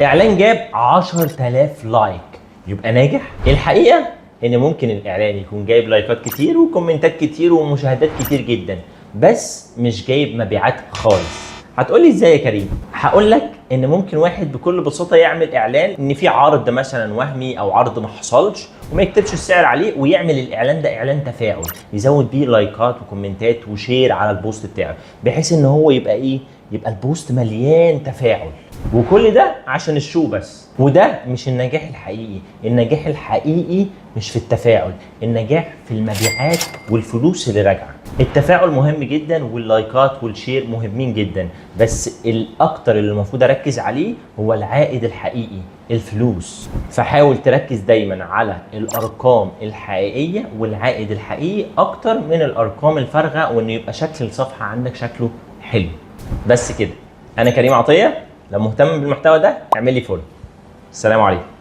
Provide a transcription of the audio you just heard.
اعلان جاب 10000 like يبقى ناجح؟ الحقيقة ان ممكن الاعلان يكون جايب لايكات كتير وكومنتات كتير ومشاهدات كتير جدا، بس مش جايب مبيعات خالص. هتقولي ازاي يا كريم؟ هقول لك ان ممكن واحد بكل بساطة يعمل اعلان ان في عرض مثلا وهمي او عرض ما حصلش، وما يكتبش السعر عليه، ويعمل الاعلان ده اعلان تفاعل يزود بيه لايكات وكومنتات و share على ال post بتاعه، بحيث ان هو يبقى ايه؟ يبقى ال post مليان تفاعل، وكل ده عشان ال show بس. وده مش النجاح الحقيقي. النجاح الحقيقي مش في التفاعل، النجاح في المبيعات والفلوس اللي راجعه. التفاعل مهم جدا واللايكات وال share مهمين جدا، بس الاكتر اللي المفروض اركز عليه هو العائد الحقيقي، الفلوس. فحاول تركز دايما على الارقام الحقيقية والعائد الحقيقي اكتر من الارقام الفارغة، وان يبقى شكل الصفحة عندك شكله حلو. بس كده. انا كريم عطيه، لو مهتم بالمحتوى ده اعمل لي follow. السلام عليكم.